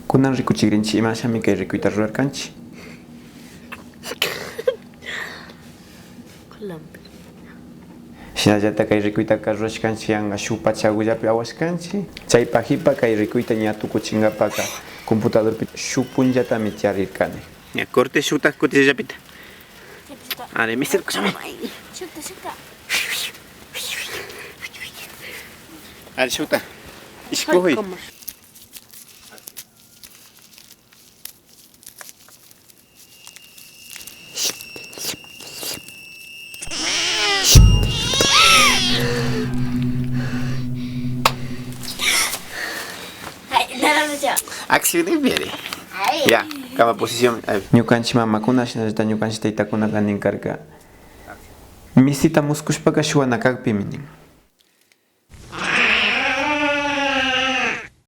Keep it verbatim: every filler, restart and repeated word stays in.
Kunan rikuchigrinchi imashami kay rikuyta rurarkanchi. Shinallata kay rikuytaka rurashkanchi yanga shuk pachagullapi awashkanchi. Chay pagipa kay rikuyta ña tukuchingapaka computadorpi shuk punllatami tiyarirkani. Ña corte shukta kutillapita. Ari, mister, kushami. Shukta, shukta. Ari, shukta. Ishkuy. Acción de Mary. Ya, kama posición. Ñukanchi mamakuna, shinallata ñukanchi taytakunaka nin karka. Misita muskushpaka shuwana kakpimi nin.